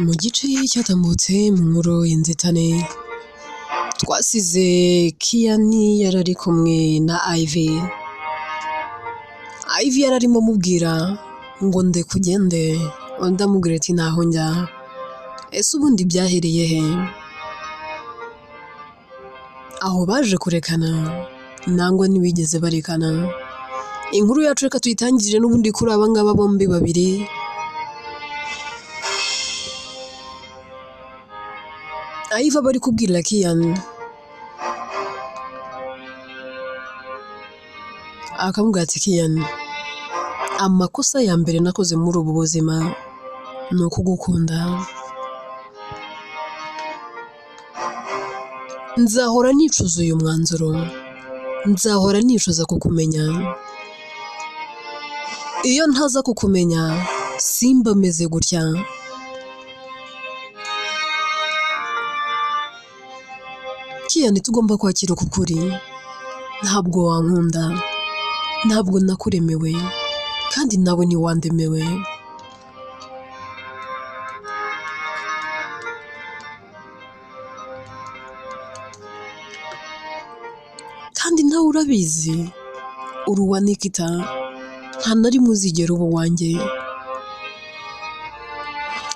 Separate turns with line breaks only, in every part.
Mu gice cyatambutse mu nkuru y'inzitane twasize Kiyani yari ari kumwe na Ivy. Ivy yari arimo amubwira ngo ndeka ugende, undi amubwira ati ntaho njya. Ese ubundi byahereye he? Aho baje kurekana nangwa ntibigeze barekana. Inkuru yacu reka tuyitangirire n'ubundi kuri aba ngaba bombi babiri. Ivy aba ari kubwira Kiyani akamubwira ati Kiyani, amakosa ya mbere nakoze muri ubu buzima ni ukugukunda. Nzahora nicuza uyu mwanzuro, nzahora nicuza kukumenya. Iyo ntaza kukumenya simba meze gutya. Kiyani, tugomba kwakira uku kuri, ntabwo wankunda, ntabwo nakuremewe, kandi nawe ntiwandemewe. Kandi nawe urabizi, uri uwa Nikita, nta na rimwe uzigera uba uwanjye.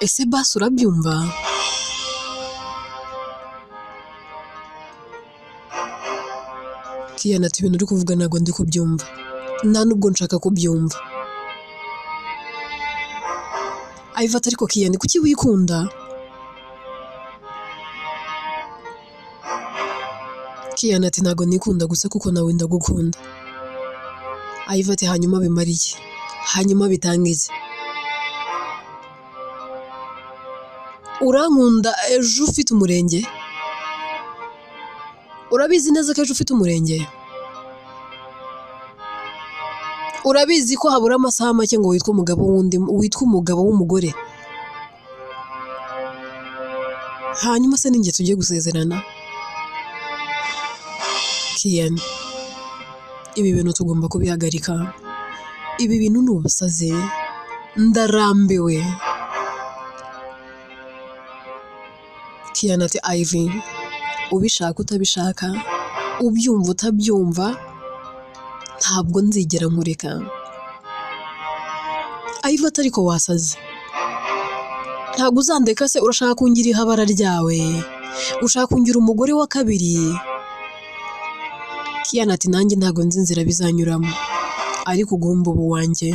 Ese basi urabyumva? Kiyani ati ibintu uri kuvuga ntabwo ndi kubyumva, nta nubwo nshaka kubyumva. Ivy ati ariko Kiyani kuki wikunda? Kiyani ati ntabwo nikunda gusa kuko nawe ndagukunda. Ivy ati hanyuma bimara iki? Hanyuma bitanga iki? Urankunda ejo ufite umurenge? Urabizi neza ko ejo ufite umurenge? Urabizi ko habura amasaha make ngo witwe umugabo w'undi, witwe umugabo w'umugore? Hanyuma se ninjye tugiye gusezerana? Kiyani, ibi bintu tugomba kubihagarika. Ibi bintu ni ubusazi, ndarambiwe. Kiyani ati Ivy, ubishaka utabishaka, ubyumva utabyumva, ntabwo nzigera nkureka. Ivy ati ariko wasaze, ntabwo uzandeka se? Urashaka kungira ihabara ryawe? Ushaka kungira umugore wa kabiri? Kiyani ati nanjye ntabwo nzi inzira bizanyuramo, ariko ugomba uba uwanjye.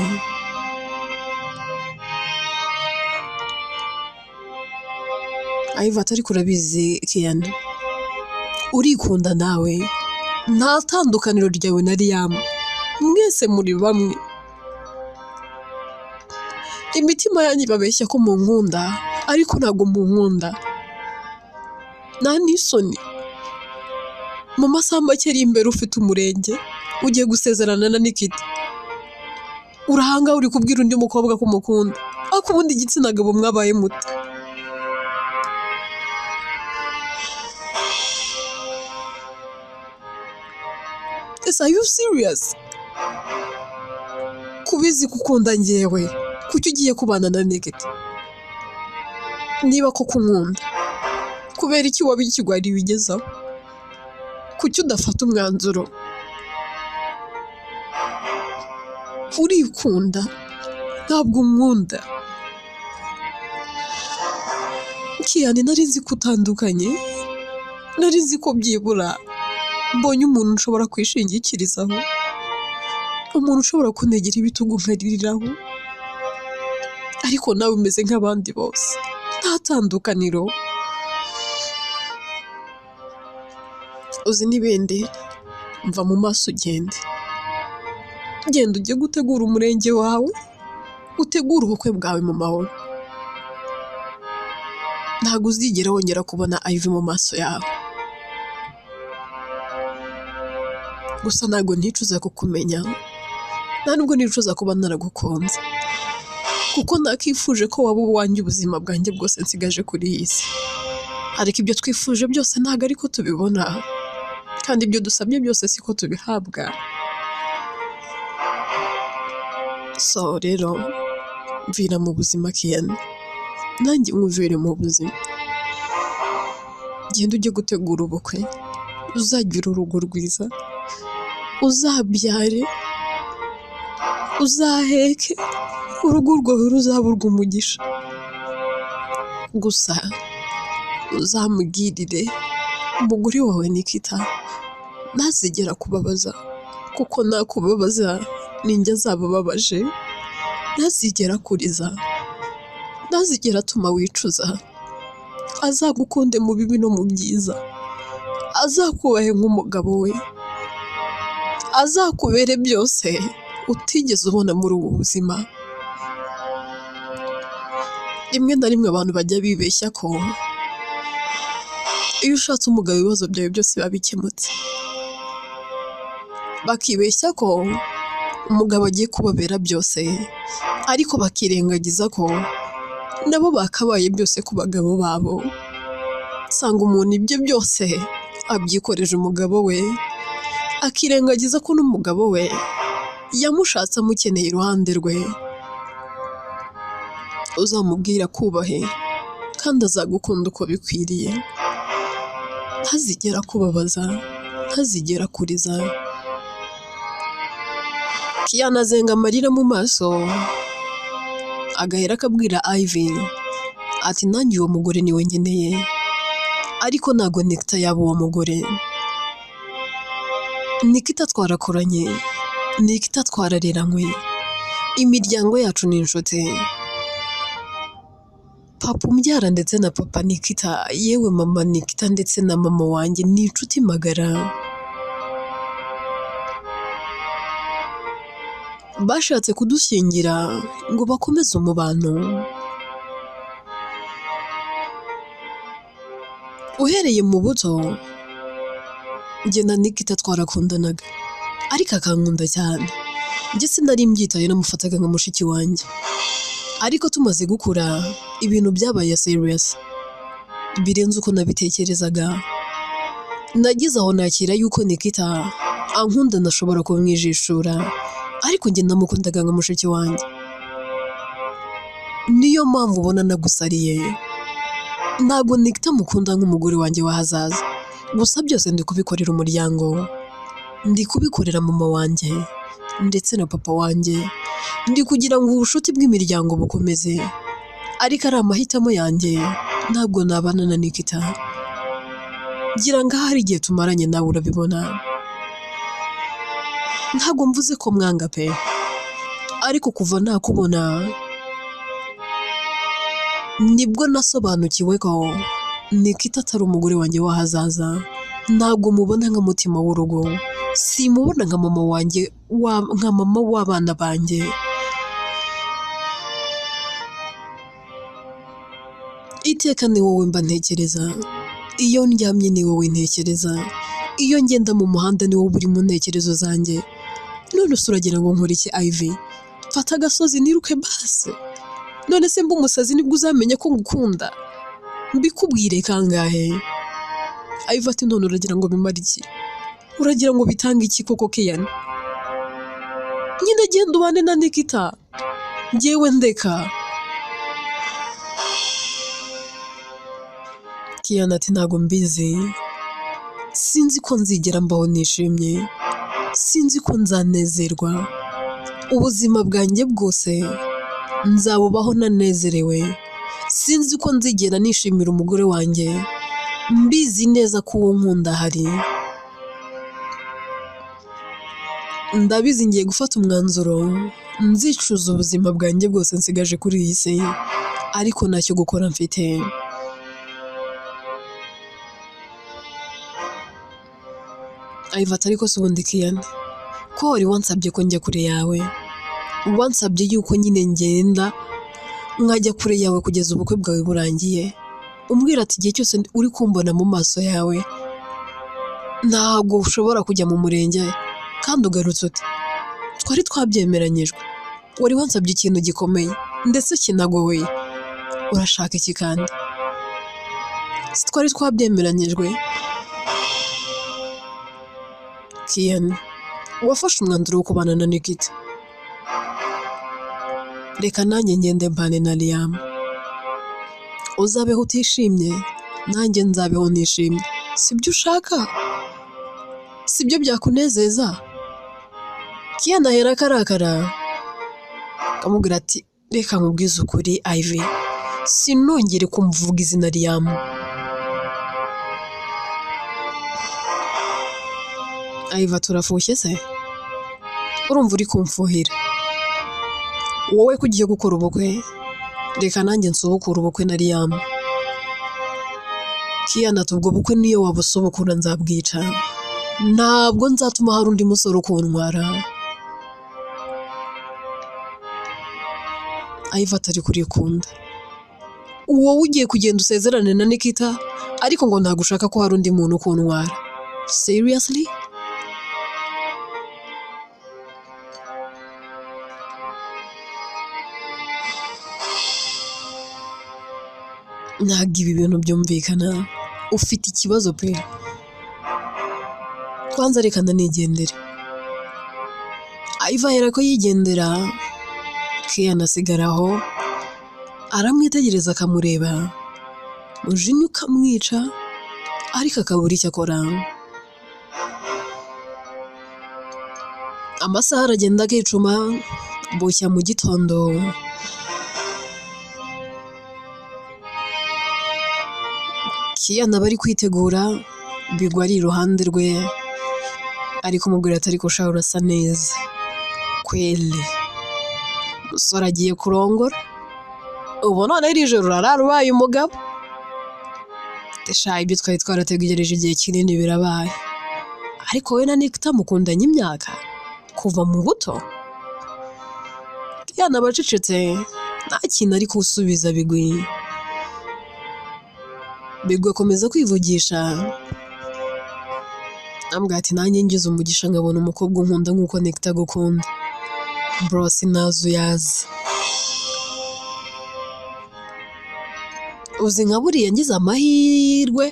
Ivy ati ariko urabizi Kiyani, urikunda nawe, nta tandukaniro ryawe na Liam, mwese muri bamwe. Imitima yanyu ibabeshya ko munkunda, ariko ntabwo munkunda. Nta n'isoni. Mu masaha make ari imbere ufite umurenge, ugiye gusezerana na Nikita. Urahanga uri kubwira undi mukobwa ko umukunda, ariko ubundi igitsina gabo mwabaye mute? Ese are you serious? Kubizi gukunda njyewe, kuki ugiye kubana na Nikita? Niba koko unkunda, kubera iki waba ikigwari wigezaho? Kuki udafata umwanzuro? Urikunda, ntabwo unkunda. Kiyani, nari nzi ko utandukanye, nari nzi ko byibura mbonye umuntu nshobora kwishingikirizaho, umuntu ushobora kuntegera ibitugu nkaririraho, ariko nawe umeze nk'abandi bose, nta tandukaniro. Uzi n'ibindi, mva mu maso ugende, genda ujye gutegura umurenge wawe, utegure ubukwe bwawe mu mahoro. Ntabwo uzigera wongera kubona Ivy mu maso yawe. Gusa ntabwo nicuza kukumenya, nta nubwo nicuza kuba naragukunze, kuko nakifuje ko waba uwanjye ubuzima bwanjye bwose nsigaje kuri iyi si. Ariko ibyo twifuje byose ntabwo ariko tubibona, kandi ibyo dusabye byose siko tubihabwa. So rero mvira mu buzima Kiyana, nanjye nkuvire mu buzima, genda ujye gutegura ubukwe, uzagira urugo rwiza, uzabyare, uzaheke, urugo rwawe ruzaba urw'umugisha, gusa uzamubwirire umugore wawe Nikita ntazigera akubabaza, kuko nakubabaza ninjye azaba ababaje, ntazigera akuriza, ntazigera atuma wicuza, azagukunde mu bibi no mu byiza, azakubahe nk'umugabo we, azakubere byose utigeze ubona muri ubu buzima. Rimwe na rimwe abantu bajya bibeshya ko iyo ushatse umugabo ibibazo byawe byose biba bikemutse, bakibeshya ko umugabo agiye kubabera byose, ariko bakirengagiza ko nabo bakabaye byose ku bagabo babo. Usanga umuntu ibye byose abyikoreje umugabo we, akirengagiza ko n'umugabo we yamushatse amukeneye iruhande rwe. Uzamubwira akubahe kandi azagukunda uko bikwiriye, ntazigera akubabaza, ntazigera akuriza. Kiyana azenga amarira mu maso, agahera akabwira Ivy ati nanjye uwo mugore niwe nkeneye, ariko ntabwo Nikita yaba uwo mugore. Nikita twarakoranye, Nikita twarareranywe, imiryango yacu ni inshuti. Papa umbyara ndetse na papa Nikita, yewe mama Nikita ndetse na mama wanjye ni inshuti magara. Bashatse kudushyingira ngo bakomeze umubano. Uhereye mu buto, njye na Nikita twarakundanaga, ariko akankunda cyane. Njye sinari mbyitaye, namufataga nka mushiki wanjye. Ariko tumaze gukura, ibintu byabaye serious birenze uko nabitekerezaga. Nagize aho nakira yuko Nikita ankunda ntashobora kumwijishura, ariko njye namukundaga nka mushiki wanjye. Niyo mpamvu ubona nagusariye. Ntabwo Nikita mukunda nk'umugore wanjye w'ahazaza, gusa byose ndi kubikorera umuryango, ndi kubikorera mama wanjye ndetse na papa wanjye, ndi kugira ngo ubucuti bw'imiryango bukomeze, ariko ari amahitamo yanjye, ntabwo nabana na Nikita. Ngira ngo ahari igihe tumaranye nawe urabibona. Ntabwo mvuze ko mwanga pe, ariko kuva nakubona nibwo nasobanukiwe ko Nikita atari umugore wanjye w'ahazaza. Ntabwo mubona nka mutima w'urugo, simubona nka mama wanjye, nka mama w'abana banjye. Iteka ni wowe mba ntekereza, iyo ndyamye ni wowe ntekereza, iyo ngenda mu muhanda ni wowe uri mu ntekerezo zanjye. None se uragira ngo nkore iki Ivy? Mfate agasozi niruke basi? None se mba umusazi nibwo uzamenya ko ngukunda? Mbikubwire kangahe? Ivy ati none uragira ngo bimare iki? Uragira ngo bitange iki koko Kiyana? Nyine genda ubane na Nikita, njyewe ndeka. Kiyana ati ntabwo mbizi, sinzi ko nzigera mbaho nishimye, sinzi ko nzanezerwa, ubuzima bwanjye bwose nzabubaho nanezerewe, sinzi ko nzigera nishimira umugore wanjye, mbizi neza ko uwo nkunda ahari. Ndabizi ngiye gufata umwanzuro, nzicuza ubuzima bwanjye bwose nsigaje kuri iyi si, ariko ntacyo gukora mfite. Ivy ati ariko se ubundi Kiyana, ko wari wansabye ko njya kure yawe, wansabye yuko nyine ngenda nkajya kure yawe kugeza ubukwe bwawe burangiye, umbwira ati igihe cyose uri kumbona mu maso yawe ntabwo ushobora kujya mu murenge kandi ugarutse ute? Twari twabyemeranyijwe, wari wansabye ikintu gikomeye ndetse kinagoye, urashaka iki kandi? Si twari twabyemeranyijwe? Kiyana, wafashe umwanzuro wo kubana na Nikita. Reka nanjye ngende mbane na Liam. Uzabeho utishimye, nanjye nzabeho nishimye. Sibyo ushaka? Sibyo byakunezeza? Kian ahera akarakara, akamubwira ati reka nkubwize ukuri Ivy, sinongere kumvuga izina Liam. Ivy turafushye se? Urumva uri kumfuhira? Wowe ko ugiye gukora ubukwe, reka nanjye nsubukure ubukwe na Liam. Kian ati ubwo bukwe niyo wabusubukura nzabwica. Ntabwo nzatuma hari undi musore ukuntwara. Ivy atari kurikunda. Wowe ugiye kugenda usezerane na Nikita, ariko ngo ntabwo ushaka ko hari undi muntu ukuntwara. Seriously? Ntabwo ibi bintu byumvikana. Ufite ikibazo pe. Kwanza reka ndanigendere. Ivy ahera ko yigendera, Kian asigara aho, aramwitegereza akamureba, umujinya ukamwica, ariko akabura icyo akora. Amasaha aragenda akicuma, bucya mu gitondo. Kian aba ari kwitegura, Bigwa ari iruhande rwe, ari kumubwira ati ariko sha urasa neza kweli. Umusore agiye kurongora, ubu none iri joro urarara ubaye umugabo. Sha ibyo twari twarategereje igihe kinini birabaye. Ariko wowe na Nikita mukundanye imyaka kuva mu buto. Kian aba acecetse, nta kintu ari kusubiza Bigwi. Bigwi akomeza kwivugisha, ambwira ati nanjye ngize umugisha nkabona umukobwa unkunda nk'uko Nikita agukunda. Bro sinazuyaza. Uzi nka buriya ngize amahirwe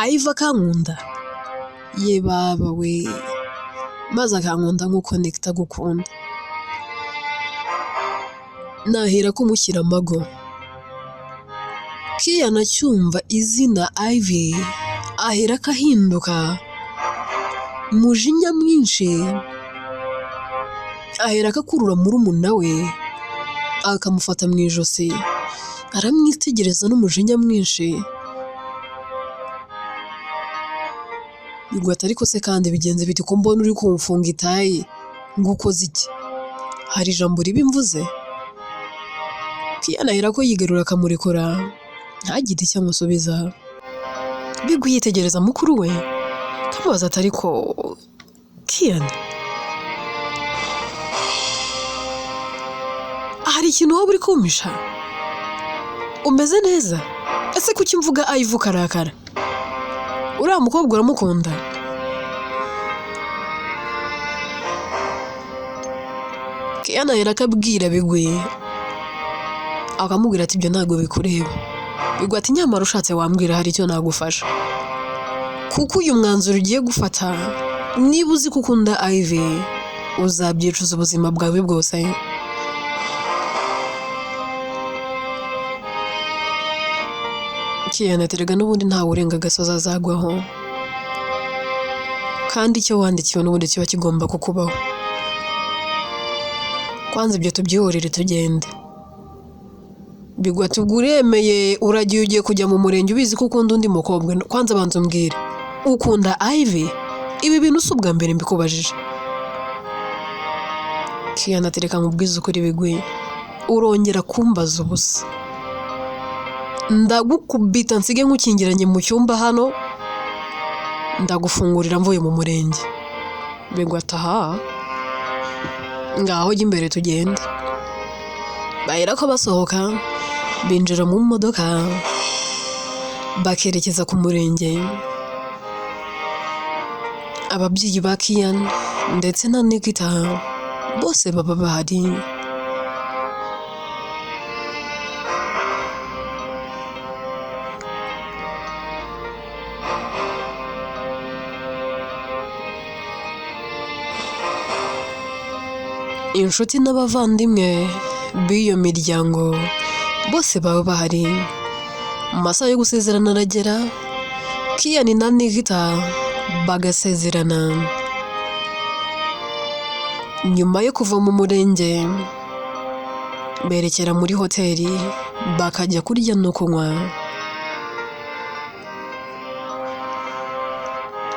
Ivy akankunda, ye baba we, maze akankunda nk'uko Nikita agukunda. Nahera kumushyira amago. Kian acyumva izina Ivy ahera akahinduka, umujinya mwinshi, ahera akakurura murumuna we akamufata mu ijosi, aramwitegereza n'umujinya mwinshi. Bigwi ati ariko se kandi bigenze bite ko mbona uri kumfunga itayi, ngo ukoze iki? Hari ijambo ribi mvuze? Kian ahera ko yigarura akamurekura, ntagire icyo amusubiza. Bigwi yitegereza mukuru we, akamubaza ati ariko Kian, hari ikintu waba uri kumpisha? Umeze neza? Ese kuki mvuga Ivy ukarakara? Uriya mukobwa uramukunda? Kian ahera akabwira Bigwi, akamubwira ati ibyo ntabwo bikureba. Bigwi ati nyamara ushatse wambwira hari icyo nagufasha. Kuko uyu mwanzuro ugiye gufata, niba uzi ko ukunda Ivy, uzabyicuza ubuzima bwawe bwose. Kian ati erega n'ubundi ntawe urenga agasozi azagwaho, kandi icyo wandikiwe n'ubundi kiba kigomba kukubaho. Kwanza ibyo tubyihorere tugende. Bigwi ati ubwo uremeye uragiye ugiye kujya mu murenge ubizi ko ukunda undi mukobwa, kwanza banza umbwire ukunda Ivy? Ibi bintu si ubwa mbere mbikubajije. Kian ati reka nkubwize ukuri Bigwi, urongera kumbaza ubusa, ndagukubita nsige nkukingiranye mu cyumba hano, ndagufungurira mvuye mu murenge. Bigwi ati aha, ngaho jya imbere tugende. Bahera ko basohoka, binjira mu modoka, bakerekeza ku murenge. Ababyeyi ba Kian ndetse na Nikita bose baba bahari. Inshuti n'abavandimwe b'iyo miryango bose baba bahari. Mu masaha yo gusezerana aragera, Kiyani na Nikita bagasezerana. Nyuma yo kuva mu murenge berekera muri hoteli bakajya kurya no kunywa.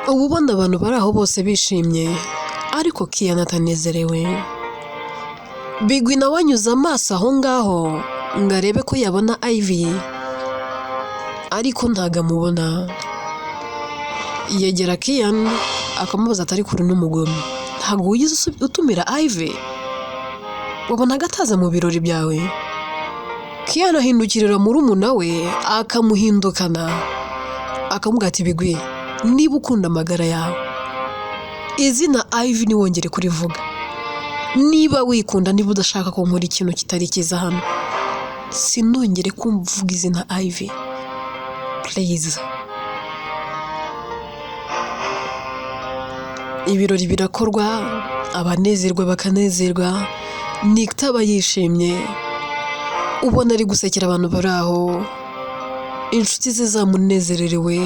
Uba ubona abantu bari aho bose bishimye, ariko Kiyani atanezerewe. Bigwi nawe anyuze amaso aho ngaho ngo arebe ko yabona Ivy, ariko ntago amubona. Yegera Kiyani akamubaza atari kure n'umugome, ntabwo wigeze utumira Ivy? Wabonaga ataza mu birori byawe? Kiyani ahindukirira murumuna we akamuhindukana, akamubwira ati Bigwi, niba ukunda amagara yawe, izina Ivy ntiwongere kurivuga. Niba wikunda, niba udashaka ko nkora ikintu kitari cyiza hano, sinongere kumva izina Ivy, please. Ibirori birakorwa, abanezerwa bakanezerwa, Nikita aba yishimye, ubona ari gusekera abantu bari aho, inshuti ze zamunezererewe,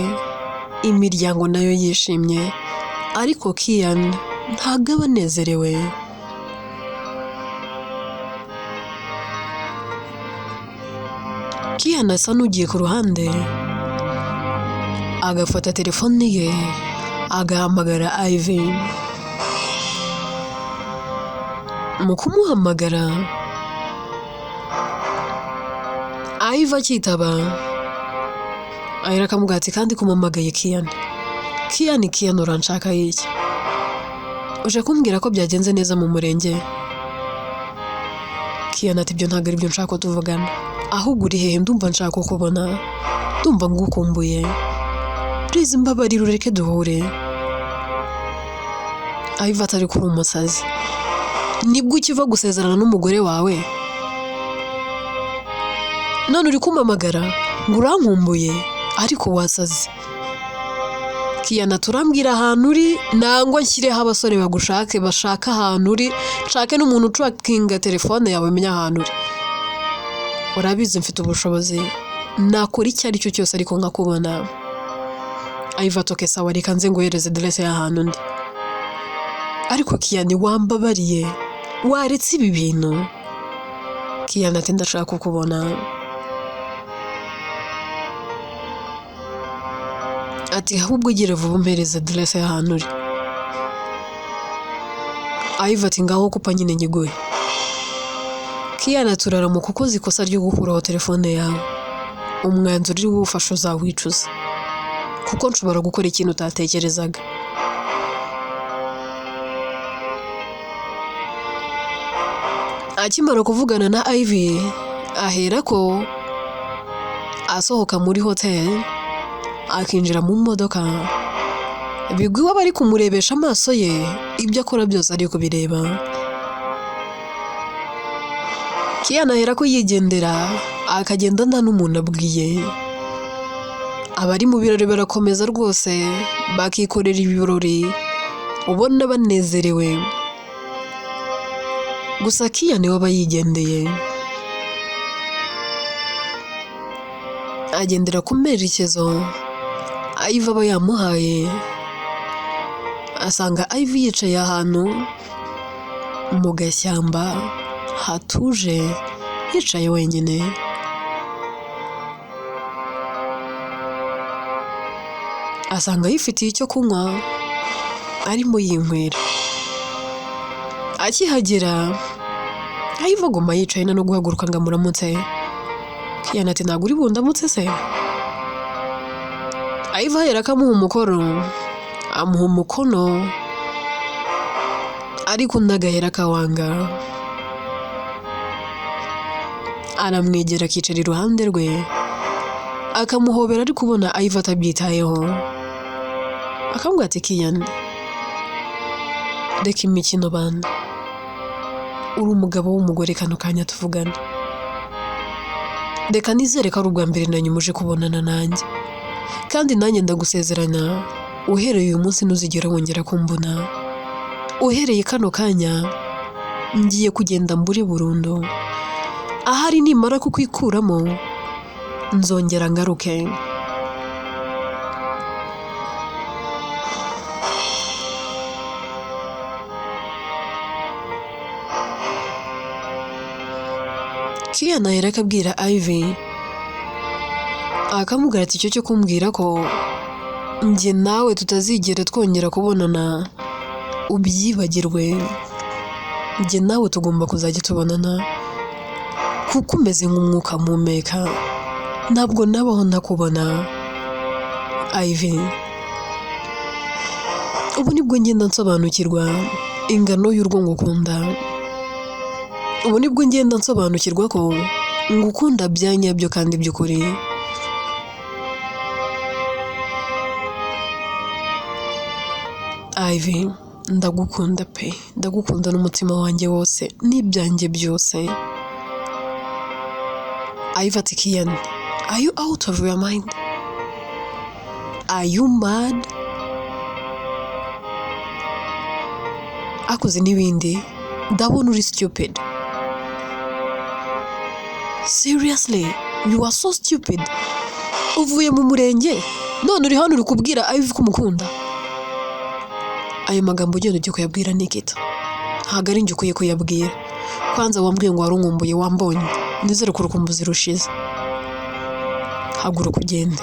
imiryango nayo yishimye, ariko Kiyani ntabwo aba anezerewe. Kiyani asa n'ugiye ku ruhande, agafata telefone ye, agahamagara Ivy. Mu kumuhamagara, Ivy akitaba, ahera akamubwira ati kandi kumamagaye Kiyani. Kiyani, Kiyani uranshaka iki? Uje kumbwira ko byagenze neza mu murenge? Kiyani ati ibyo ntabwo aribyo nshaka ko tuvugana, ahubwo uri hehe? Ndumva nshaka kukubona, ndumva ngukumbuye, please mbabarira ureke duhure. Ivy atari kuri umusazi, nibwo ukiva gusezerana n'umugore wawe, none uri kumpamagara ngo urankumbuye, ariko wasaze. Kiyana turambwira ahantu uri, nangwa nshyireho abasore bagushake, bashaka ahantu uri, nshake n'umuntu utrakinga telefone yawe menye ahantu uri. Urabizi mfite ubushobozi, nakora icyo ari cyo cyose ariko nkakubona. Ivy atoke sawa, reka nze nguhereze aderese y'ahantu ndi. Ariko Kiyani wambabariye, waretse ibi bintu? Kiyani ati ndashaka kukubona. Ati ahubwo ugire vuba umpereze aderese y'ahantu uri. Ivy ati ngaho kupa nyine nyiguhe. Kiyani turaramuka ukoze ikosa ryo gukuraho telefone yawe, umwanzuro uri buwufashe uzawicuza, kuko nshobora gukora ikintu utatekerezaga. Akimara kuvugana na Ivy, ahera ko asohoka muri hoteli akinjira mu modoka. Bigwi we bari kumurebesha amaso ye, ibyo akora byose ari kubireba. Kiyani ahera ko yigendera, akagenda nta n'umuntu abwiye. Abari mu birori barakomeza rwose, bakikorera ibirori, ubona banezerewe. Gusa Kiyani we aba yigendeye, agendera ku merekezo Ivy aba yamuhaye. Asanga Ivy yicaye ahantu mu gashyamba hatuje, yicaye wenyine. Asanga yifitiye icyo kunywa, arimo yinywera. Akihagera Ivy aguma yicaye no guhaguruka ngo amuramutse. Kiyani ati ntabwo uri bundamutse se? Ivy ahera akamuha umukoro, amuha umukono, ariko undi agahera akawanga. Aramwegera akicara iruhande rwe, akamuhobera ariko ubona Ivy atabyitayeho. Akamubwira ati Kiyani, reka imikino bana, uri umugabo w'umugore kano kanya tuvugana. Reka nizere ko ari ubwa mbere na nyuma uje kubonana nanjye, kandi nanjye ndagusezeranya, uhereye uyu munsi ntuzigera wongera kumbona. Uhereye kano kanya ngiye kugenda mbure burundu. Ahari nimara kukwikuramo nzongera ngaruke. Kian ahera akabwira Ivy, akamubwira ati icyo cyo kumbwira ko njye nawe tutazigera twongera kubonana ubyibagirwe, njye nawe tugomba kuzajya tubonana kuko umeze nk'umwuka mpumeka, ntabwo nabaho ntakubona Ivy. Ubu nibwo ngenda nsobanukirwa ingano y'urwo ngukunda, ubu nibwo ngenda nsobanukirwa ko ngukunda bya nyabyo kandi by'ukuri. Ivy, ndagukunda pe, ndagukunda n'umutima wanjye wose n'ibyanjye byose. Ivy ati Kian, are you out of your mind? Are you mad? Akoze n'ibindi, ndabona uri stupid. Seriously, you are so stupid. Uvuye mu murenge none uri hano uri kubwira Ivy ko umukunda. Ayo magambo ugenda ujya kuyabwira Nikita, ntabwo ari njye ukwiye kuyabwira. Kwanza wambwiye ngo warunkumbuye, wambonye, nizere ko urukumbuzi rushize. Haguruka ugende.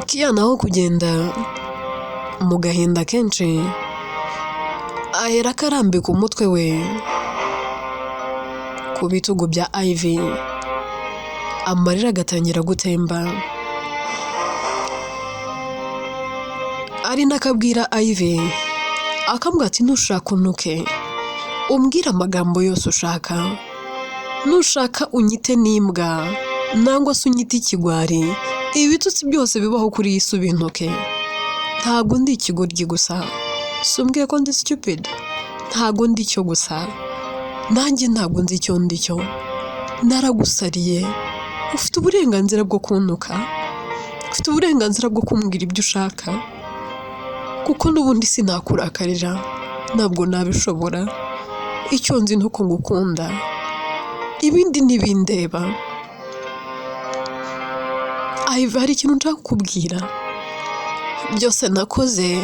Kian aho kugenda mu gahinda kenshi ahera akarambika umutwe we ku bitugu bya Ivy, amarira agatangira gutemba. Ari nakabwira Ivy, akamubwira ati ntushaka untuke, umbwire amagambo yose ushaka, nushaka unyite n'imbwa nangwa se unyite ikigwari, ibitutsi byose bibaho kuri iyi si ubintuke. Ntabwo ndi ikigoryi gusa, si umbwiye ko ndi stupid, ntabwo ndi cyo gusa, nanjye ntabwo nzi icyo ndi cyo. Naragusariye, ufite uburenganzira bwo kuntuka, ufite uburenganzira bwo kumbwira ibyo ushaka, kuko n'ubundi sinakurakarira, ntabwo nabishobora. Icyo nzi ni uko ngukunda, ibindi ntibindeba. Ivy, hari ikintu nshaka kukubwira. Byose nakoze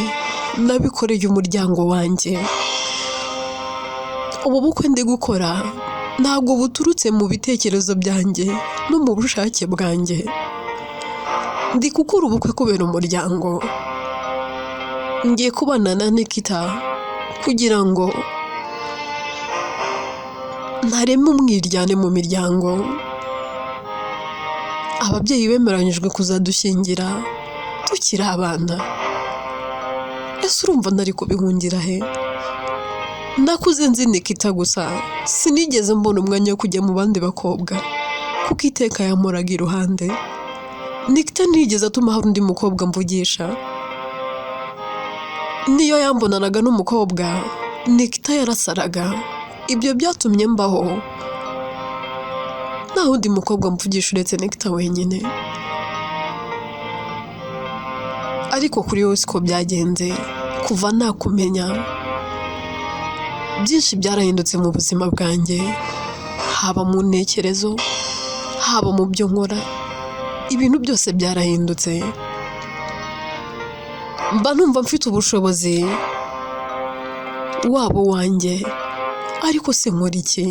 nabikoreye umuryango wanjye. Ubu bukwe ndi gukora ntabwo buturutse mu bitekerezo byanjye no mu bushake bwanjye. Ndi gukora ubukwe kubera umuryango. Ngiye kubana na Nikita kugira ngo ntareme umwiryane mu miryango. Ababyeyi bemeranyijwe kuzadushyingira tukiri abana. Ese urumva ntari kubihungira he? Nakuze nzi Nikita gusa, sinigeze mbona umwanya wo kujya mu bandi bakobwa kuko iteka yamporaga iruhande. Nikita ntiyigeze atuma hari undi mukobwa mvugisha. Niyo yambonanaga n'umukobwa, Nikita yarasaraga. Ibyo byatumye mbaho nta wundi mukobwa mvugisha uretse Nikita wenyine. Ariko kuri wowe siko byagenze. Kuva nakumenya byinshi byarahindutse mu buzima bwanjye, haba mu ntekerezo, haba mu byo nkora, ibintu byose byarahindutse. Mba numva mfite ubushobozi waba uwanjye, ariko se nkora iki?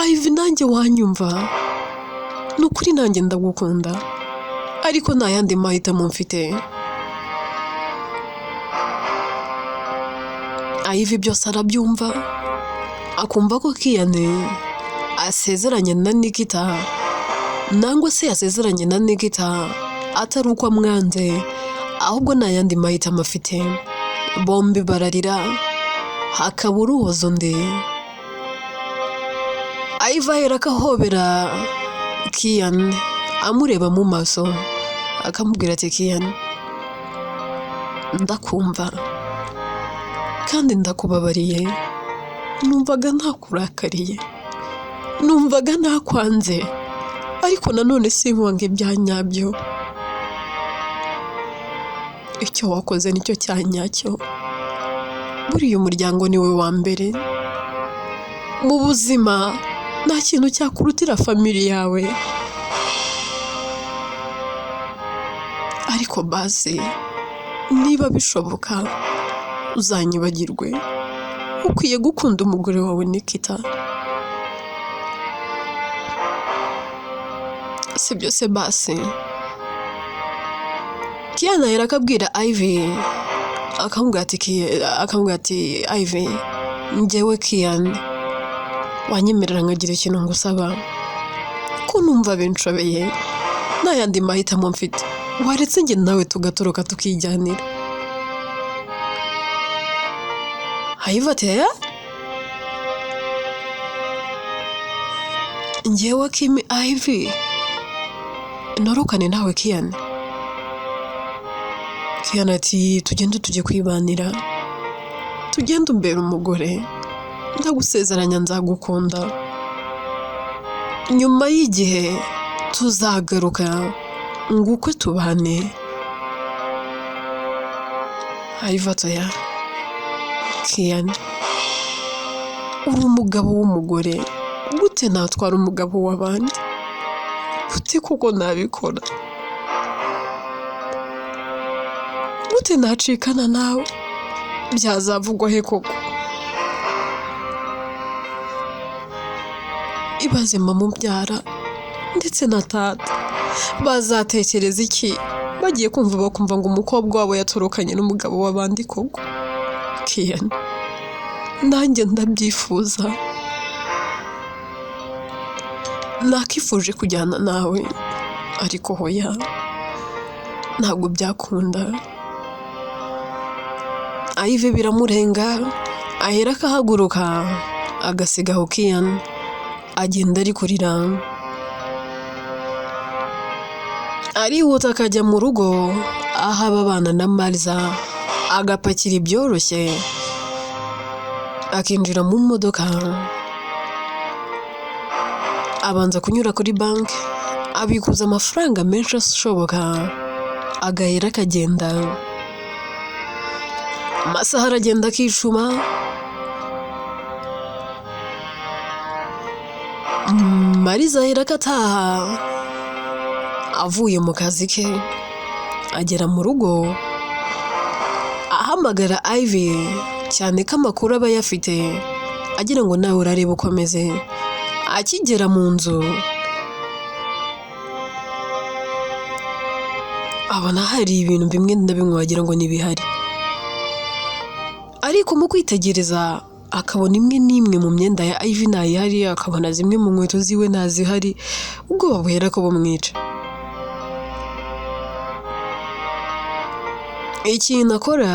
Ivy, nanjye wanyumva, ni ukuri nanjye ndagukunda, ariko nta yandi mahitamo mfite. Ivy byose arabyumva, akumva ko Kian asezeranye na Nikita, nangwa se yasezeranye na Nikita atari uko amwanze, ahubwo nta yandi mahitamo afite. Bombi bararira, hakaba uruhozo undi. Ivy ahera akahobera Kian, amureba mu maso, akamubwira ati Kian, ndakumva kandi ndakubabariye, numvaga ntakurakariye, numvaga ntakwanze, ariko nanone sinkwange ibya nyabyo. Icyo wakoze nicyo cya nyacyo. Buriya umuryango ni we wa mbere. Mu buzima nta kintu cyakurutira family yawe, ariko basi niba bishoboka uzanyibagirwe, ukwiye gukunda umugore wawe Nikita. Sibyo se basi? Kiana yari akabwira Ivy, akamubwira ati Ivy, njyewe Kian wanyemerera nkagira ikintu ngusaba, ko numva binshobeye nta yandi mahitamo mfite, waretse njye nawe tugatoroka tukijyanira. Ivy ati "Eh? Njyewe Kimi Ivy ntorokane nawe Kian?" Kian ati tugende tujye kwibanira, tugende umbere umugore, ndagusezeranya nzagukunda, nyuma y'igihe tuzagaruka ngukwe tubane. Ivy ati oya Kian, uri umugabo w'umugore, gute natwara umugabo w'abandi? Gute koko nabikora? Gute nacikana nawe? Byazavugwa he koko? Ibaze mama umbyara ndetse na tata bazatekereza iki bagiye kumva bakumva ngo umukobwa wabo yatorokanye n'umugabo w'abandi koko? Kian, nanjye ndabyifuza, nakifuje kujyana nawe, ariko hoya ntabwo byakunda. Ivy biramurenga, ahera akahaguruka agasiga aho Kian agenda ari kurira, arihuta akajya mu rugo aho aba abana na Mariza, agapakira ibyoroshye akinjira mu modoka, abanza kunyura kuri banki abikuza amafaranga menshi ashoboka, agahera akagenda. Amasaha aragenda akicuma, Mariza ahera akataha avuye mu kazi ke, agera mu rugo ahamagara Ivy, cyane ko amakuru aba ayafite agira ngo nawe urarebe uko ameze. Akigera mu nzu abona hari ibintu bimwe na bimwe wagira ngo ntibihari, ariko mu kwitegereza akabona imwe n'imwe mu myenda ya Ivy ntayihari, akabona zimwe mu nkweto ziwe ntazihari, ubwoba buhera ko bumwica. Ikintu akora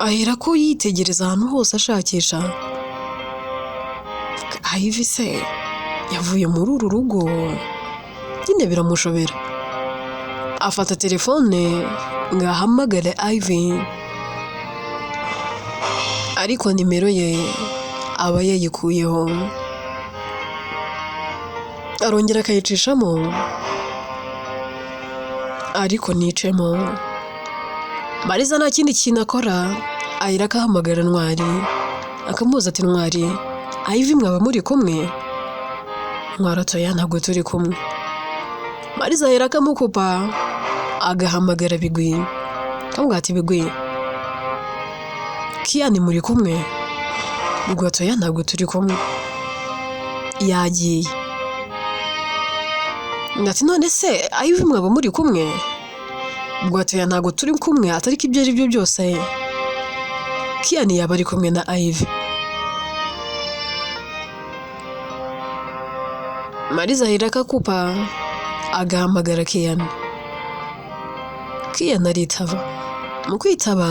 ahera ko yitegereza ahantu hose ashakisha Ivy se yavuye muri uru rugo, nyine biramushobera. Afata telefone ngo ahamagare Ivy, ariko nimero ye aba yayikuyeho, arongera akayicishamo ariko nicemo. Mariza nta kindi kintu akora, ahera akahamagara Ntwari, akamubaza ati Ntwari, Ivy mwaba muri kumwe? Ntwari ati oya ntabwo turi kumwe. Mariza ahera akamukupa, agahamagara Bigwi, akamubwira ati Bigwi, Kian muri kumwe? Bigwi ati oya ntabwo turi kumwe, yagiye. Ati none se Ivy mwaba muri kumwe? Bigwi ati oya ntabwo turi kumwe, atari ko ibyo ari byo byose Kian yaba ari kumwe na Ivy. Mariza ahera akakupa agahamagara Kian. Kian aritaba. Mu kwitaba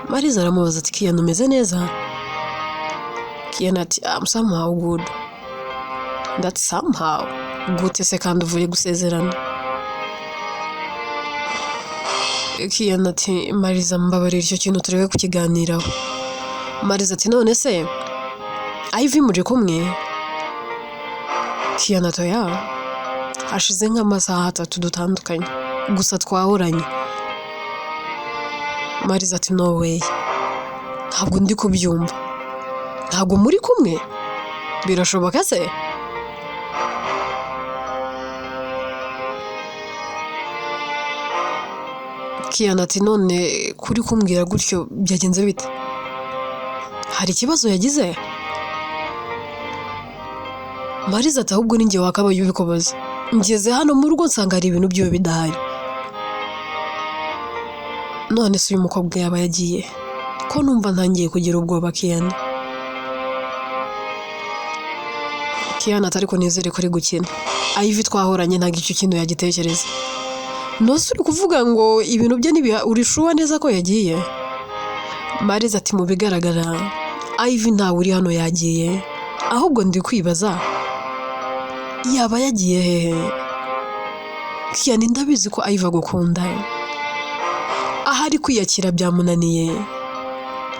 Mariza aramubaza ati Kian umeze neza? Kian ati I'm somehow good. That somehow gute se kandi uvuye gusezerana? Kian ati Mariza mbabarira icyo kintu turebe kukiganiraho. Mariza ati none se Ivy muri kumwe? Kian ati oya, hashize nk'amasaha atatu dutandukanye, gusa twahoranye. Mariza ati no way, ntabwo ndi kubyumva, ntabwo muri kumwe? Birashoboka se? Kiyana ati none kuri kumbwira gutyo byagenze bite? Hari ikibazo yagize? Mariza ati ahubwo ni njye wakabaye ubikubaza. Ngeze hano mu rugo nsanga hari ibintu byiwe bidahari. None se uyu mukobwa yaba yagiye? Ko numva ntangiye kugira ubwoba Kiyana. Kiyana ati ariko nizere ko ari gukina. Ivy twahoranye ntabwo icyo kintu yagitekereza. Nose uri kuvuga ngo ibintu bye ntibiha urishuwa neza ko yagiye? Mariza ati mu bigaragara Ivy ntawe uri hano yagiye, ahubwo ndi kwibaza yaba yagiye hehe? Kiyana ndabizi ko Ivy agukunda, ahari kwiyakira byamunaniye,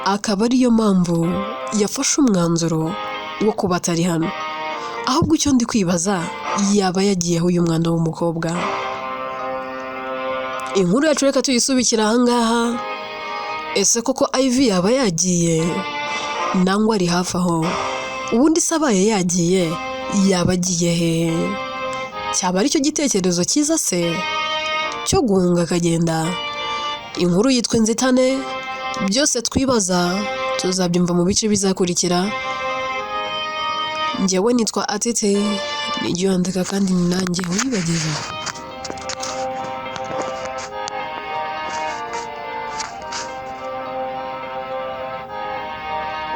akaba ariyo mpamvu yafashe umwanzuro wo kuba atari hano. Ahubwo icyo ndi kwibaza yaba yagiyeho uyu mwana w'umukobwa. Inkuru yacu reka tuyisubikire ahangaha. Ese koko Ivy yaba yagiye nangwa ari hafi aho? Ubundi se abaye yagiye yaba agiye hehe? Cyaba aricyo gitekerezo cyiza se cyo guhunga akagenda? Inkuru yitwa Inzitane, byose twibaza tuzabyumva mu bice bizakurikira. Njyewe nitwa Atete, nijye uyandika kandi ni nanjye uyibagezaho.